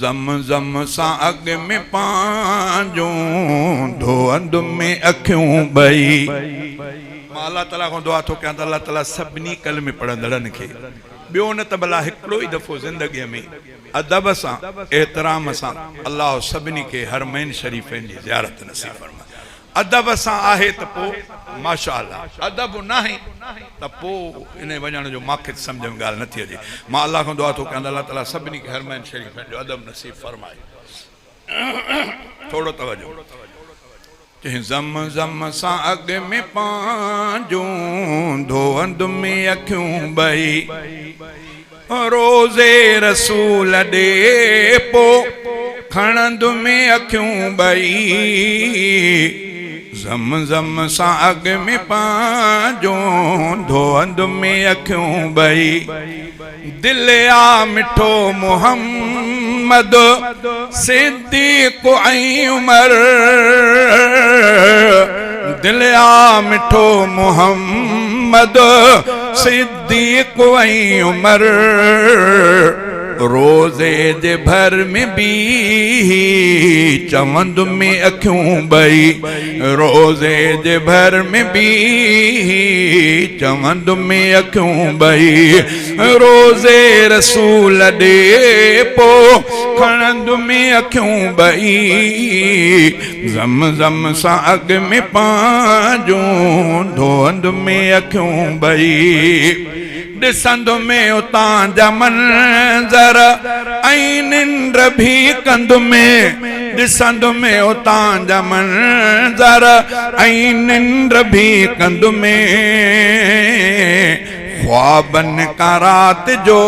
زم زم سان اڳ ۾ پنهنجون ڌوئند ۾ اکيون ٻئي. مان الله تعالي کان دعا ٿو ڪيان ته الله تعالي سڀني ڪلمي پڙهندڙن کي ٻيو نه ته ڀلا هڪڙو ئي دفعو زندگيء ۾ ادب سان احترام سان الله سڀني کي حرمين شريفين جي زيارت نصيب فرمائي. ادب سان آهي ته پوء ماشاء الله، ادب ناهي ته پوء انهي وڃڻ جو ماکي ته سمجهه ۾ ڳالهه نٿي اچي. مان الله کان دعا ٿو ڪيان ته الله تعالي سڀني کي حرمين شريفين جو ادب نصيب فرمائي. ٿورو توجه. چئين زم زم سان اڳ ۾ پنهنجون ڌوئند ۾ اکيون ٻئي. روضي رسول ڏي پو کڻند ۾ اکيون ٻئي زم زم سان اڳ ۾ پنهنجون ڌوئند ۾ اکيون ٻئي دل آ مٺو محمد صديق ۽ عمر دل آ مٺو محمد صديق ۽ عمر روضي جي ڀر ۾ بيهي چوند ۾ اکيون ٻئي روضي جي ڀر ۾ بيهي چوند ۾ اکيون ٻئي روضي رسول ڏي پو کڻند ۾ اکيون ٻئي زم زم سان اڳ ۾ پنهنجون ڌوئند ۾ اکيون ٻئي ڏسند ۾ اتان جا منظر ۽ ننڊ ڀي ڪند ۾ ڏسند ۾ اتان جا منظر ۽ ننڊ ڀي ڪند ۾ خوابن کان رات جو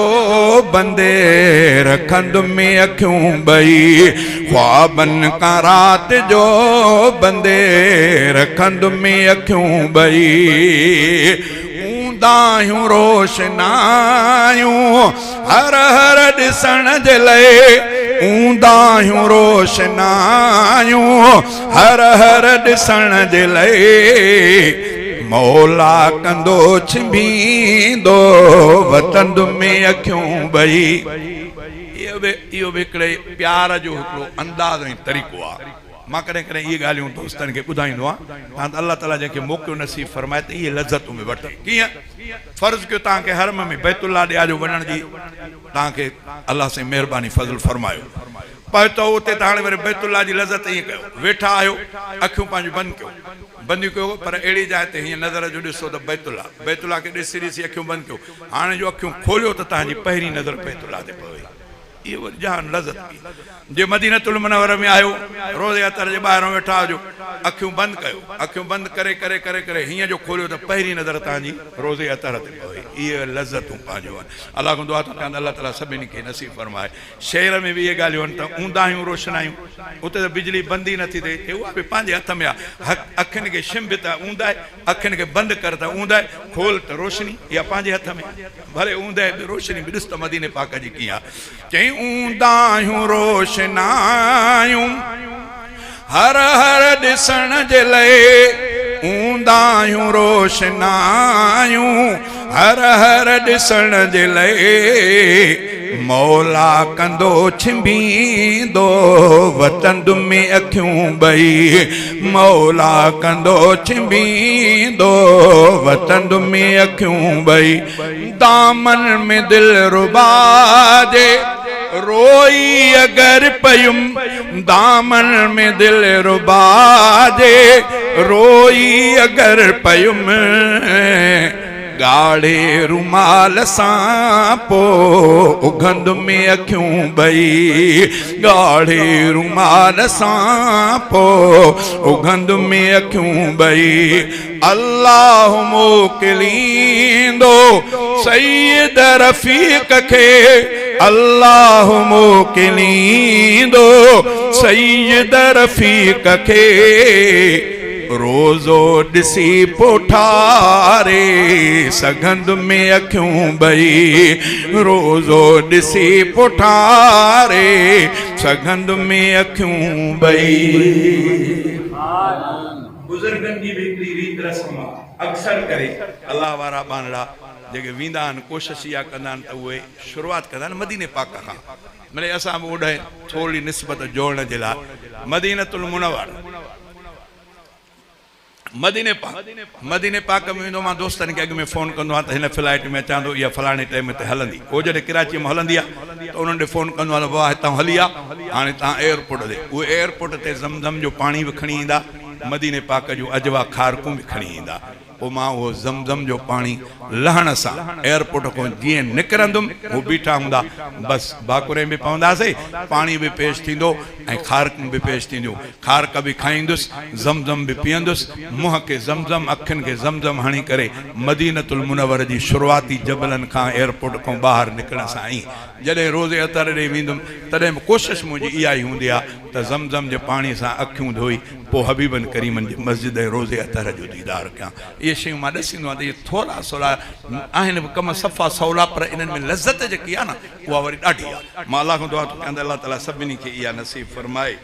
بندي رکند ۾ اکيون ٻئي خوابن کان رات جو بندي رکند ۾ اکيون ٻئي اونداهيون روشنايون هر هر ڏسڻ جي لئي اونداهيون روشنايون هر هر ڏسڻ جي لئي مولا ڪندو ڇنڀيندو وتند ۾ اکيون ٻئي. اهو به هڪڙي پيار جو هڪڙو انداز ۽ طريقو آهي. مان ڪڏهن ڪڏهن اهي ڳالهيون دوستن کي ٻڌائيندو آهيان تان ته الله تعالي جنهن کي موقعو نصيب فرمائي ته اهي لذتون به وٺي. ڪيئن؟ فرض ڪيو توهان کي حرم ۾ بيت الله ڏي آجو وڃڻ جي توهان کي الله سائين مهرباني فضل فرمايو. پهتؤ اتي ته هاڻي وري بيت الله جي لذت ائين ڪيو. ويٺا آهيو، اکيون پنهنجون بند ڪيو. بنديون ڪيو پر اهڙي جاء تي هيئن نظر جو ڏسو ته بيت الله، بيت الله کي ڏسي ڏسي اکيون بند ڪيو. هاڻي جو اکيون کوليو ته توهان جي پهرين نظر بيت الله تي پوي. اهو وري جهان لذت پي. جي مدينة المنوره ۾ آهيو، روضي اطهر جي ٻاهران ويٺا هجو، اکيون بند ڪيو. اکيون بند ڪري ڪري ڪري ڪري هيئن جو کوليو ته پهرين نظر توهان جي روضي اطهر تي پوي. اهي لذتون پنهنجون آهن. الله کان دعا ٿو ڪيان ته الله تعالي سڀني کي نصيب فرمائي. شهر ۾ به اهي ڳالهيون آهن ته اونداهيون روشنايون، اتي ته بجلي بند ئي نٿي ٿئي، اها به پنهنجي هٿ ۾ آهي، اکين کي شنڀ ته اونداهي، اکين کي بند ڪر ته اونداهي، کول ته روشني، اها پنهنجي هٿ ۾ آهي، ڀلي اونداهي به روشني به ڏس ته مديني پاڪ جي ڪيئن آهي. چيائين اونداهيون روشنايون هر هر ڏسڻ جي لئي، اونداهيون روشنايون هر هر ڏسڻ جي لئي، مولا ڪندو ڇنڀيندو وتند ۾ اکيون ٻئي، مولا ڪندو ڇنڀيندو وتند ۾ اکيون ٻئي، دامن ۾ دلربا جي روئي اگر پيم، دامن ۾ دلربا جي روئي اگر پيم، ڳاڙهي رومال سان پو اگهند ۾ اکيون ٻئي، ڳاڙهي رومال سان پو اگهند ۾ اکيون ٻئي، الله موڪليندو سيد رفيق کي، الله موڪليندو سيد رفيق کي، روزو ڏسي پوٺاري سگهند ۾ اکيون ٻئي، روزو ڏسي پوٺاري سگهند ۾ اکيون ٻئي. بزرگن جي به هڪڙي ريت رسم آ، اڪثر ڪري الله وارا ٻانهڙا جيڪي ويندا آهن ڪوشش اها ڪندا آهن ته اهي شروعات ڪندا آهن مديني پاڪ کان. مڙئي اسان به اوڏانهن ٿورڙي نسبت جوڙڻ جي لاء مدينة المنور مديني پاڪ مديني پاڪ ۾ ويندو مان دوستن کي اڳ ۾ فون ڪندو آهيان ته هن فلائيٽ ۾ اچان ٿو اها فلاڻي ٽائيم تي هلندي پوء جڏهن ڪراچي مان هلندي آهي ته انهن ڏي فون ڪندو آهيان ته بابا هتان هلي آ هاڻي توهان ايئرپورٽ تي اهي ايئرپورٽ تي زمزم جو پاڻي به کڻي ايندا مديني پاڪ جون عجوا کارڪون به کڻي ايندا پوء مان اهو زمزم جو پاڻي لهڻ سان ايئرپورٽ کان جيئن نڪرندم، هو بيٺا هوندا، بس ڀاڪرين به پونداسين، پاڻي به پيش ٿيندو ۽ کارڪون به پيش ٿينديون. کارڪ به کائيندس، زمزم به پيئندس، منهن کي زمزم، اکين کي زمزم هڻي ڪري مدينة المنور جي شروعاتي جبلن کان ايئرپورٽ کان ٻاهر نڪرڻ سان ئي جڏهن روضي اطهر ڏي ويندم، تڏهن به ڪوشش منهنجي اها ئي هوندي آهي ته زمزم جي پاڻي سان اکيون ڌوئي پوء حبيبن ڪريمن جي مسجد ۽ روضي اطهر جو ديدار ڪيان. اهي شيون مان ڏسيندو آهيان ته اهي ٿورا سولا آهن به ڪم صفا سولا پر انهن ۾ لذت جيڪي آهي نه اها وري ڏاڍي آهي. مان الله کان دعا ٿو ڪيان ته الله تعاليٰ سڀني کي اها نصيب فرمائي.